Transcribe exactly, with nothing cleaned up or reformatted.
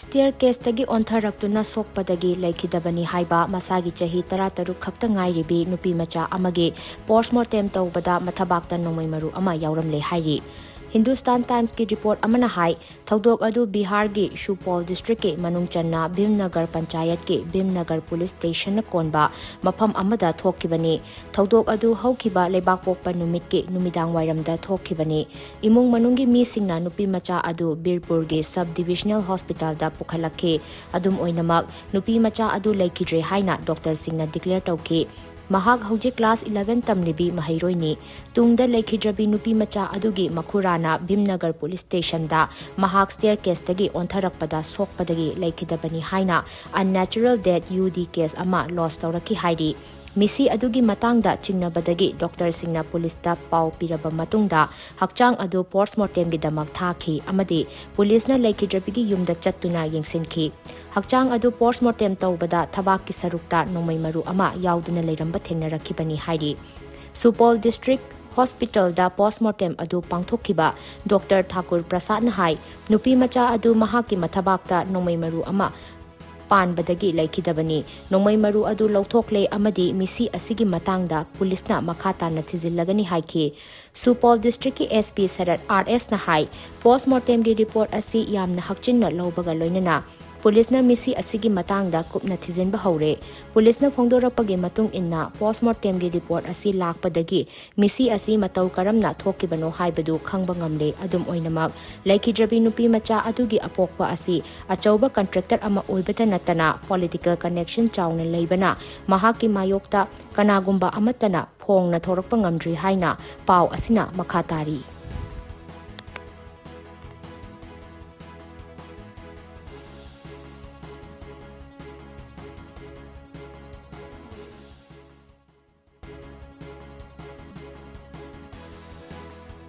Stair ꯀꯦꯁꯇꯒꯤ ꯑꯣꯟꯊꯔꯛꯇꯨꯅ ꯁꯣꯛꯄꯗꯒꯤ ꯂꯩꯈꯤꯗꯕꯅꯤ ꯍꯥꯏꯕ ꯃꯁꯥꯒꯤ ꯆꯍꯤ ꯇꯔꯥꯇꯔꯨꯛ ꯈꯛꯇ ꯉꯥꯏꯔꯤꯕꯤ ꯅꯨꯄꯤ ꯃꯆꯥ ꯑꯃꯒꯤ ꯄꯣꯁꯃꯣꯔꯇꯦꯝ ꯇꯧꯕꯗ ꯃꯊꯕꯥꯛꯇ ꯅꯣꯡꯃꯩ ꯃꯔꯨ ꯑꯃ ꯌꯥꯎꯔꯝꯂꯦ ꯍꯥꯏꯔꯤ꯫ ꯍꯤꯟꯗꯨꯁꯇꯥꯟ ꯇꯥꯏꯝꯁꯀꯤ ꯔꯤꯄꯣꯔꯠ ꯑꯃꯅ ꯍꯥꯏ, ꯊꯧꯗꯣꯛ ꯑꯗꯨ ꯕꯤꯍꯥꯔꯒꯤ ꯁꯨꯄꯣꯜ ꯗꯤꯁꯇ꯭ꯔꯤꯛꯀꯤ ꯃꯅꯨꯡ ꯆꯟꯅ ꯚꯤꯝꯅꯒꯔ ꯄꯟꯆꯥꯌꯠꯀꯤ ꯚꯤꯝꯅꯒꯔ ꯄꯨꯂꯤꯁ ꯁ꯭ꯇꯦꯁꯟꯅ ꯀꯣꯟꯕ ꯃꯐꯝ ꯑꯃꯗ ꯊꯣꯛꯈꯤꯕꯅꯤ꯫ ꯊꯧꯗꯣꯛ ꯑꯗꯨ ꯍꯧꯈꯤꯕ ꯂꯩꯕꯥꯛꯄꯣꯛꯄ ꯅꯨꯃꯤꯠꯀꯤ ꯅꯨꯃꯤꯗꯥꯡ ꯋꯥꯏꯔꯝꯗ ꯊꯣꯛꯈꯤꯕꯅꯤ꯫ ꯏꯃꯨꯡ ꯃꯅꯨꯡꯒꯤ ꯃꯤꯁꯤꯡꯅ ꯅꯨꯄꯤ ꯃꯆꯥ ꯑꯗꯨ ꯕꯤꯔꯄꯨꯔꯒꯤ ꯁꯕ ꯗꯤꯕꯤꯖꯅꯦꯜ ꯍꯣꯁꯄꯤꯇꯥꯜꯗ ꯄꯨꯈꯠꯂꯛꯈꯤ꯫ ꯑꯗꯨꯝ ꯑꯣꯏꯅꯃꯛ, ꯅꯨꯄꯤ ꯃꯆꯥ ꯑꯗꯨ ꯂꯩꯈꯤꯗ꯭ꯔꯦ ꯍꯥꯏꯅ ꯗꯣꯛꯇꯔꯁꯤꯡꯅ ꯗꯤꯀ꯭ꯂꯦꯌꯔ ꯇꯧꯈꯤ꯫ ꯃꯍꯥꯛ ꯍꯧꯖꯤꯛ ꯀ꯭ꯂꯥꯁ ꯏꯂꯦꯚꯦꯟ ꯇꯝꯂꯤꯕꯤ ꯃꯍꯩꯔꯣꯏꯅꯤ꯫ ꯇꯨꯡꯗ ꯂꯩꯈꯤꯗ꯭ꯔꯕꯤ ꯅꯨꯄꯤ ꯃꯆꯥ ꯑꯗꯨꯒꯤ ꯃꯈꯨꯔꯥꯅ ꯚꯤꯝꯅꯒꯔ ꯄꯨꯂꯤꯁ ꯁ꯭ꯇꯦꯁꯟꯗ ꯃꯍꯥꯛ ꯁ꯭ꯇꯦꯌꯔ ꯀꯦꯁꯇꯒꯤ ꯑꯣꯟꯊꯔꯛꯄꯗ ꯁꯣꯛꯄꯗꯒꯤ ꯂꯩꯈꯤꯗꯕꯅꯤ ꯍꯥꯏꯅ ꯑꯟꯅꯦꯆꯔꯦꯜ ꯗꯦꯊ ꯌꯨ ꯗꯤ ꯀꯦꯁ ꯑꯃ ꯂꯣꯖ ꯇꯧꯔꯛꯈꯤ ꯍꯥꯏꯔꯤ꯫ ꯃꯤꯁꯤ ꯑꯗꯨꯒꯤ ꯃꯇꯥꯡꯗ ꯆꯤꯡꯅꯕꯗꯒꯤ ꯗꯣꯛꯇꯔꯁꯤꯡꯅ ꯄꯨꯂꯤꯁꯇ ꯄꯥꯎ ꯄꯤꯔꯕ ꯃꯇꯨꯡꯗ ꯍꯛꯆꯥꯡ ꯑꯗꯨ ꯄꯣꯁꯃꯣꯔꯇꯦꯝꯒꯤꯗꯃꯛ ꯊꯥꯈꯤ ꯑꯃꯗꯤ ꯄꯨꯂꯤꯁꯅ ꯂꯩꯈꯤꯗ꯭ꯔꯕꯤꯒꯤ ꯌꯨꯝꯗ ꯆꯠꯇꯨꯅ ꯌꯦꯡꯁꯤꯟꯈꯤ꯫ ꯍꯛꯆꯥꯡ ꯑꯗꯨ ꯄꯣꯁꯃꯣꯔꯇꯦꯝ ꯇꯧꯕꯗ ꯊꯕꯥꯛꯀꯤ ꯁꯔꯨꯛꯇ ꯅꯣꯡꯃꯩ ꯃꯔꯨ ꯑꯃ ꯌꯥꯎꯗꯨꯅ ꯂꯩꯔꯝꯕ ꯊꯦꯡꯅꯔꯛꯈꯤꯕꯅꯤ ꯍꯥꯏꯔꯤ꯫ ꯁꯨꯄꯣꯜ ꯗꯤꯁꯇ꯭ꯔꯤꯛ ꯍꯣꯁꯄꯤꯇꯥꯜꯗ ꯄꯣꯁꯃꯣꯔꯇꯦꯝ ꯑꯗꯨ ꯄꯥꯡꯊꯣꯛꯈꯤꯕ ꯗꯣꯛꯇꯔ ꯊꯥꯀꯨꯔ ꯄ꯭ꯔꯁꯥꯗꯅ ꯍꯥꯏ, ꯅꯨꯄꯤ ꯃꯆꯥ ꯑꯗꯨ ꯃꯍꯥꯛꯀꯤ ꯃꯊꯕꯥꯛꯇ ꯅꯣꯡꯃꯩ ꯃꯔꯨ ꯑꯃ ꯄꯥꯟꯕꯗꯒꯤ ꯂꯩꯈꯤꯗꯕꯅꯤ꯫ ꯅꯣꯡꯃꯩ ꯃꯔꯨ ꯑꯗꯨ ꯂꯧꯊꯣꯛꯂꯦ ꯑꯃꯗꯤ ꯃꯤꯁꯤ ꯑꯁꯤꯒꯤ ꯃꯇꯥꯡꯗ ꯄꯨꯂꯤꯁꯅ ꯃꯈꯥ ꯇꯥꯅ ꯊꯤꯖꯤꯜꯂꯒꯅꯤ ꯍꯥꯏꯈꯤ꯫ ꯁꯨꯄꯣꯜ ꯗꯤꯁꯇ꯭ꯔꯤꯛꯀꯤ ꯑꯦꯁ ꯄꯤ ꯁꯔꯠ ꯑꯥꯔ ꯑꯦꯁꯅ ꯍꯥꯏ, ꯄꯣꯁꯃꯣꯔꯇꯦꯝꯒꯤ ꯔꯤꯄꯣꯔꯠ ꯑꯁꯤ ꯌꯥꯝꯅ ꯍꯛꯆꯤꯟꯅ ꯂꯧꯕꯒ ꯂꯣꯏꯅꯅ ꯄꯨꯂꯤꯁꯅ ꯃꯤꯁꯤ ꯑꯁꯤꯒꯤ ꯃꯇꯥꯡꯗ ꯀꯨꯞꯅ ꯊꯤꯖꯤꯟꯕ ꯍꯧꯔꯦ꯫ ꯄꯨꯂꯤꯁꯅ ꯐꯣꯡꯗꯣꯔꯛꯄꯒꯤ ꯃꯇꯨꯡ ꯏꯟꯅ ꯄꯣꯁꯃꯣꯔꯇꯦꯝꯒꯤ ꯔꯤꯄꯣꯔꯠ ꯑꯁꯤ ꯂꯥꯛꯄꯗꯒꯤ ꯃꯤꯁꯤ ꯑꯁꯤ ꯃꯇꯧ ꯀꯔꯝꯅ ꯊꯣꯛꯈꯤꯕꯅꯣ ꯍꯥꯏꯕꯗꯨ ꯈꯪꯕ ꯉꯝꯂꯦ꯫ ꯑꯗꯨꯝ ꯑꯣꯏꯅꯃꯛ, ꯂꯩꯈꯤꯗ꯭ꯔꯕꯤ ꯅꯨꯄꯤ ꯃꯆꯥ ꯑꯗꯨꯒꯤ ꯑꯄꯣꯛꯄ ꯑꯁꯤ ꯑꯆꯧꯕ ꯀꯟꯇ꯭ꯔꯦꯛꯇꯔ ꯑꯃ ꯑꯣꯏꯕꯇ ꯅꯠꯇꯅ ꯄꯣꯂꯤꯇꯤꯀꯦꯜ ꯀꯅꯦꯛꯁꯟ ꯆꯥꯎꯅ ꯂꯩꯕꯅ ꯃꯍꯥꯛꯀꯤ ꯃꯥꯌꯣꯛꯇ ꯀꯅꯥꯒꯨꯝꯕ ꯑꯃꯠꯇꯅ ꯐꯣꯡꯅ ꯊꯣꯔꯛꯄ ꯉꯝꯗ꯭ꯔꯤ ꯍꯥꯏꯅ ꯄꯥꯎ ꯑꯁꯤꯅ ꯃꯈꯥ ꯇꯥꯔꯤ꯫